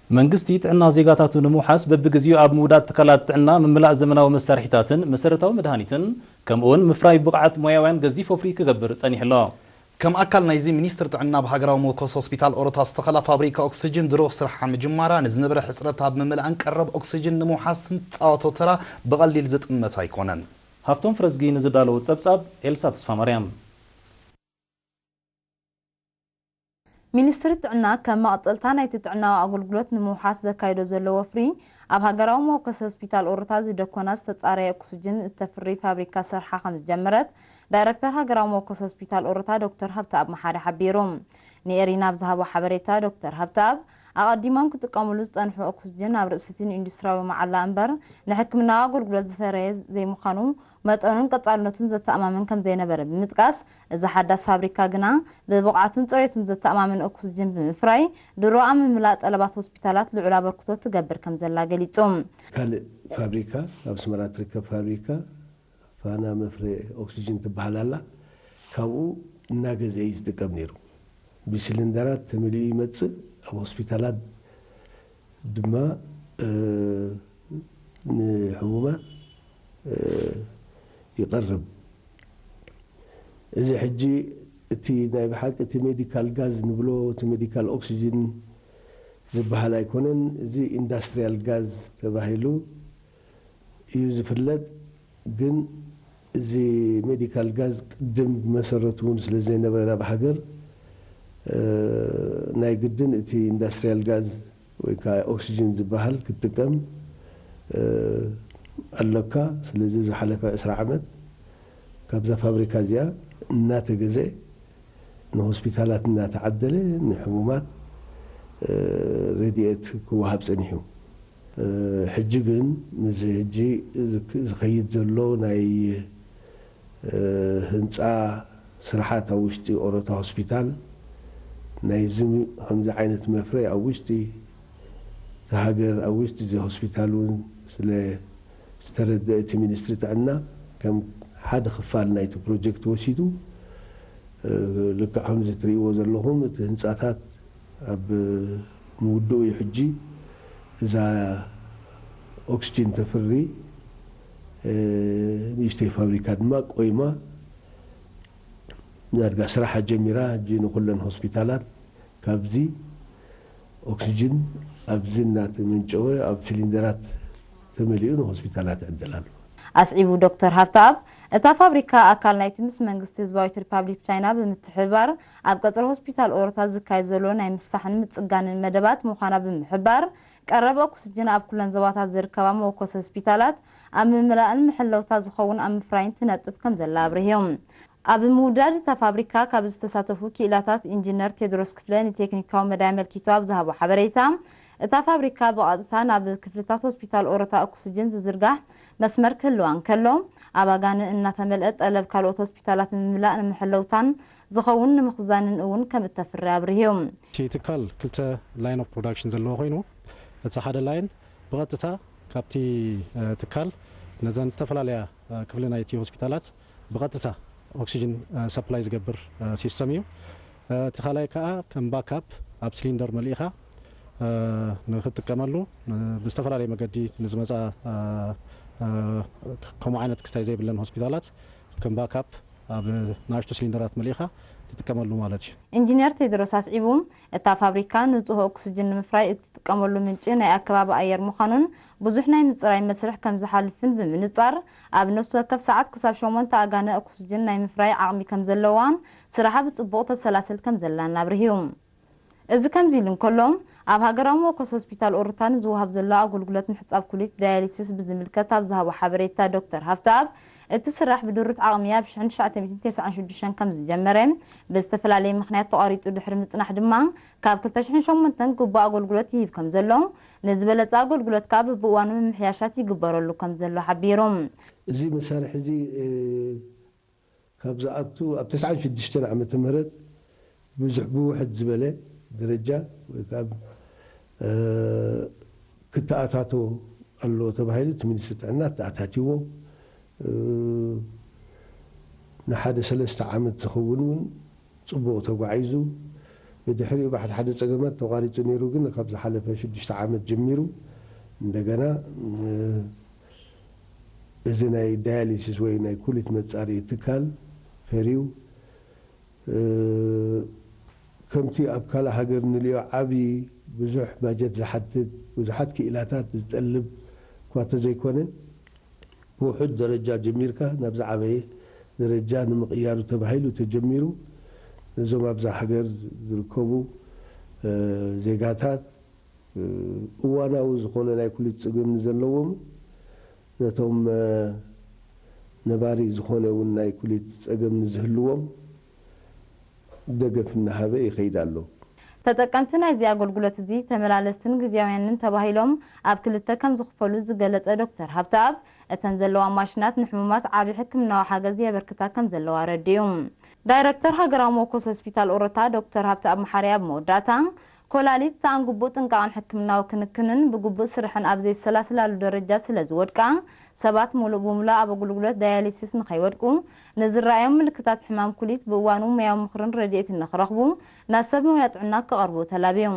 መንግስቲ ጥዕና ዜጋታቱ ንምውሓስ በብግዜኡ ኣብ ምውዳድ ትካላት ጥዕና ምምላእ ዘመናዊ መሳርሒታትን መሰረታዊ መድሃኒትን ከምኡውን ምፍራይ ብቕዓት ሞያውያን ገዚፍ ወፍሪ ክገብር ጸኒሑ ኣሎ። ከም ኣካል ናይዚ፣ ሚኒስትሪ ጥዕና ኣብ ሃገራዊ መወከሲ ሆስፒታል ኦሮታ ዝተኸላ ፋብሪካ ኦክስጅን ድሮ ስርሓ ምጅማራ ንዝነበረ ሕጽረት ኣብ ምምላእን ቀረብ ኦክስጅን ንምውሓስ ንትጻወቶ ተራ ብቐሊል ዝጥመት ኣይኮነን። ሃፍቶም ፍረዝጊ ንዝዳለዉ ጸብጻብ ኤልሳ ተስፋማርያም። ሚኒስትሪ ጥዕና ከም መቐጸልታ ናይቲ ጥዕናዊ ኣገልግሎት ንምውሓስ ዘካይዶ ዘሎ ወፍሪ፣ ኣብ ሃገራዊ መወከሲ ሆስፒታል ኦሮታ ዝደኮና ዝተጻረየ ኦክስጅን እተፍሪ ፋብሪካ ስርሓ ከም ዝጀመረት ዳይረክተር ሃገራዊ መወከሲ ሆስፒታል ኦሮታ ዶክተር ሃብተኣብ መሓሪ ሓቢሩ። ንኤሪና ኣብ ዝሃቦ ሓበሬታ ዶክተር ሃብተኣብ፣ ኣቐዲሞም ክጥቀምሉ ዝጸንሑ ኦክስጅን ኣብ ርእሲቲን ኢንዱስትሪያዊ መዓላ እምበር ንሕክምናዊ ኣገልግሎት ዝፈረየ ዘይምዃኑ፣ መጠኑን ቀጻልነቱን ዘተኣማምን ከም ዘይነበረ ብምጥቃስ፣ እዚ ሓዳስ ፋብሪካ ግና ብብቕዓቱን ጽሬቱን ዘተኣማምን ኦክስጅን ብምፍራይ ድሮ ኣብ ምምላእ ጠለባት ሆስፒታላት ልዑል ኣበርክቶ ትገብር ከም ዘላ ገሊጹ። ካልእ ፋብሪካ ኣብ ኣስመራ ትርከብ ፋብሪካ ፋና መፍረ ኦክስጅን ትበሃል ኣላ። ካብኡ እናገዘ እዩ ዝጥቀም ነይሩ። ብሲሊንደራት ተመሊኡ ይመጽእ፣ ኣብ ሆስፒታላት ድማ ንሕሙማት ይቐርብ። እዚ ሕጂ እቲ ናይ ብሓቂ እቲ ሜዲካል ጋዝ ንብሎ እቲ ሜዲካል ኦክስጅን ዝበሃል ኣይኮነን። እዚ ኢንዳስትሪያል ጋዝ ተባሂሉ እዩ ዝፍለጥ። ግን እዚ ሜዲካል ጋዝ ቅድም ብመሰረቱ እውን ስለ ዘይነበረ ኣብ ሃገር ናይ ግድን እቲ ኢንዳስትሪያል ጋዝ ወይ ከዓ ኦክስጅን ዝበሃል ክትጥቀም ኣለካ። ስለዚ ዝሓለፈ ዕስራ ዓመት ካብዛ ፋብሪካ እዚኣ እናተገዘ ንሆስፒታላት እናተዓደለ ንሕሙማት ረድኤት ክወሃብ ጸኒሑ። ሕጂ ግን ምስዚ ሕጂ ዝኸይድ ዘሎ ናይ ህንፃ ስራሓት ኣብ ውሽጢ ኦሮታ ሆስፒታል ናይዚ ከምዚ ዓይነት መፍረይ ኣብ ውሽጢ እቲ ሃገር ኣብ ውሽጢ እዚ ሆስፒታል እውን ስለ ዝተረደአ እቲ ሚኒስትሪ ጥዕና ከም ሓደ ክፋል ናይቲ ፕሮጀክት ወሲዱ ልክዕ ከምዚ ትርእይዎ ዘለኹም እቲ ህንፃታት ኣብ ምውድኡ እዩ። ሕጂ እዛ ኦክስጂን ተፍሪ ንእሽተይ ፋብሪካ ድማ ቆይማ ዳርጋ ስራሓ ጀሚራ። ሕጂ ንኩለን ሆስፒታላት ካብዚ ኦክስጅን ኣብዚ እናተመንጨወ ኣብ ሲሊንደራት ተመሊኡ ንሆስፒታላት ይዕደል ኣሎ። ኣስዒቡ ዶክተር ሃብተኣብ፣ እታ ፋብሪካ ኣካል ናይቲ ምስ መንግስቲ ህዝባዊት ሪፓብሊክ ቻይና ብምትሕብባር ኣብ ቀጽሪ ሆስፒታል ኦሮታ ዝካየድ ዘሎ ናይ ምስፋሕን ምጽጋንን መደባት ምዃና ብምሕባር፣ ቀረብ ኦክስጅን ኣብ ኩለን ዞባታት ዝርከባ መወከሲ ሆስፒታላት ኣብ ምምላእን መሐለውታ ዝኸውን ኣብ ምፍራይን ትነጥፍ ከም ዘላ ኣብሪሁ። ኣብ ምውዳድ እታ ፋብሪካ ካብ ዝተሳተፉ ክኢላታት ኢንጂነር ቴድሮስ ክፍለ ንቴክኒካዊ መዳይ ኣመልኪቱ ኣብ ዝሃቦ ሓበሬታ፣ እታ ፋብሪካ ብቐጥታ ናብ ክፍልታት ሆስፒታል ኦሮታ ኦክስጅን ዝዝርጋሕ መስመር ክህልዋ እንከሎ፣ ኣብ ኣጋን እናተመልአ ጠለብ ካልኦት ሆስፒታላት ንምምላእ ንምሕለውታን ዝኸውን ንምኽዛንን እውን ከም እተፍሪ ኣብሪሁ። እቲ ትካል ክልተ line of production ዘለዎ ኮይኑ፣ እቲ ሓደ ላይን ብቐጥታ ካብቲ ትካል ነዘን ዝተፈላለያ ክፍሊ ናይቲ ሆስፒታላት ብቐጥታ ኦክስጅን ሰፕላይ ዝገብር ሲስተም እዩ። እቲ ካልኣይ ከዓ ከም ባካፕ ኣብ ሲሊንደር መሊእኻ ንክትጥቀመሉ ብዝተፈላለየ መገዲ ንዝመፃ ከምኡ ዓይነት ክስታይ ዘይብለን ሆስፒታላት ከም ባካፕ ኣብ ንኣሽቱ ሲሊንደራት መሊእኻ ትጥቀመሉ ማለት እዩ። ኢንጂነር ቴድሮስ ኣስዒቡ፣ እታ ፋብሪካ ንፁህ ኦክስጅን ንምፍራይ እትጥቀመሉ ምንጪ ናይ ኣከባቢ ኣየር ምዃኑን ብዙሕ ናይ ምፅራይ መስርሕ ከም ዝሓልፍን ብምንፃር፣ ኣብ ነፍሲ ወከፍ ሰዓት ክሳብ ሸሞንተ ኣጋነ ኦክስጅን ናይ ምፍራይ ዓቕሚ ከም ዘለዋን ስራሓ ብፅቡቕ ተሰላስል ከም ዘላን ኣብርሂ። እዚ ከምዚ ኢሉ እንከሎ፣ ኣብ ሃገራዊ መወከሲ ሆስፒታል ኦሮታ ንዝወሃብ ዘሎ ኣገልግሎት ምሕጻብ ኩሊት ዳያሊሲስ ብዝምልከት ኣብ ዝሃቦ ሓበሬታ ዶክተር ሃብተኣብ፣ እቲ ስራሕ ብድሩት ዓቕሚ ኣብ ሽሕን ትሽዓተ ሚእትን ተስዓን ሽዱሽተን ከም ዝጀመረ፣ ብዝተፈላለየ ምኽንያት ተቋሪጹ ድሕሪ ምጽናሕ ድማ ካብ ክልተ ሽሕን ሸሞንተን ግቡእ ኣገልግሎት ይህብ ከም ዘሎ፣ ንዝበለጸ ኣገልግሎት ከኣ በብእዋኑ ምምሕያሻት ይግበረሉ ከም ዘሎ ሓቢሩ። እዚ መሳርሒ እዚ ካብ ዝኣቱ ኣብ ተስዓን ሽዱሽተን ዓመተ ምህረት ብዙሕ ብውሕድ ዝበለ ደረጃ ወይ ከዓ ክተኣታቶ ኣለዎ ተባሂሉ እቲ ሚኒስትሪ ጥዕና ተኣታቲዎ ንሓደ ሰለስተ ዓመት ዝኸውን እውን ፅቡቕ ተጓዒዙ ድሕሪኡ ብሓደ ሓደ ጸገማት ተቋሪጹ ነይሩ፣ ግን ካብ ዝሓለፈ ሽዱሽተ ዓመት ጀሚሩ እንደገና እዚ ናይ ዳያሊሲስ ወይ ናይ ኩሊት መጻሪ ትካል ፈርዩ ከምቲ ኣብ ካልእ ሃገር ንልዮ ዓቢ ብዙሕ ባጀት ዝሓትት ብዙሓት ክኢላታት ዝጠልብ እኳ ተዘይኮነ ብውሑድ ደረጃ ጀሚርካ ናብ ዝዓበየ ደረጃ ንምቕያሩ ተባሂሉ ተጀሚሩ። ነዞም ኣብዛ ሃገር ዝርከቡ ዜጋታት እዋናዊ ዝኾነ ናይ ኩሊት ጽግም ንዘለዎም ነቶም ነባሪ ዝኾነ እውን ናይ ኩሊት ጸገም ንዝህልዎም ደገፍ እናሃበ ይኸይድ ኣሎ። ተጠቀምቲ ናይዚ ኣገልግሎት እዚ ተመላለስትን ግዝያውያንን ተባሂሎም ኣብ ክልተ ከም ዝኽፈሉ ዝገለጸ ዶክተር ሃብተኣብ፣ እተን ዘለዋ ማሽናት ንሕሙማት ዓቢ ሕክምናዊ ሓገዝ የበርክታ ከም ዘለዋ ኣረዲኡ። ዳይረክተር ሃገራዊ መኮስ ሆስፒታል ኦሮታ ዶክተር ሃብተኣብ መሓሪ ኣብ መወዳእታ፣ ኮላሊት ሰኣን ግቡእ ጥንቃቐን ሕክምናዊ ክንክንን ብግቡእ ስርሕን ኣብ ዘይሰላስላሉ ደረጃ ስለ ዝወድቃ፣ ሰባት ሙሉእ ብሙሉእ ኣብ ኣገልግሎት ዳያሊሲስ ንኸይወድቁ፣ ንዝረኣዮም ምልክታት ሕማም ኩሊት ብእዋኑ ሞያዊ ምኽርን ረድኤትን ንኽረኽቡ ናብ ሰብ ሞያ ጥዕና ክቐርቡ ተላብዩ።